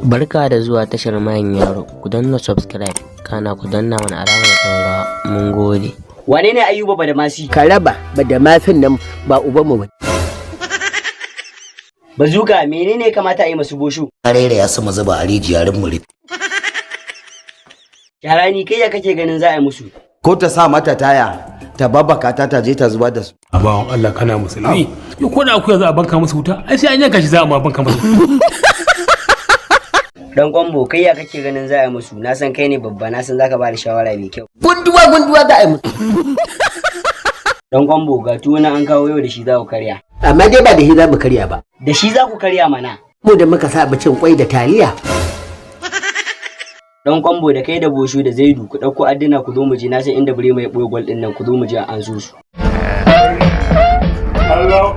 Barka da zuwa tashar Mayan Yaro. Ku danna subscribe, kana ku danna mana alamar ƙararrawa. Mun gode. Wane ne Ayuba Badamasi? Ka raba Badamasin nan ba ubanmu ba. Bazuka, menene ya kamata a yi masu Bosho? Karere ya sama zuba a rijiyar muri. Sharani, kai ya kake ganin za a yi musu? Ko ta sa mata taya ta babbaka ta ta je ta zubar da su. A bawan Allah, kana musulmi, yo, ko da akuya za a banka masa wuta, ai sai an yanka shi za a ma banka masa. Dan Kwambo, kai ya kake ganin za a yi musu? Na san kai ne babba, na san zaka ba da shawara mai kyau. Gunduwa gunduwa za a yi musu. Dan Kwambo, ga tuwo na an kawo yau, da shi za ku karya. Amma dai ba da shi za mu karya ba. Da shi za ku karya mana. Mu da muka sa cin kwai da taliya. Dan Kwambo, da kai da Bosho da Zaidu, ku ɗauko adduna ku zo mu je. Na san inda Birema ya ɓoye gwal ɗin nan, ku zo mu je an so su. Allah.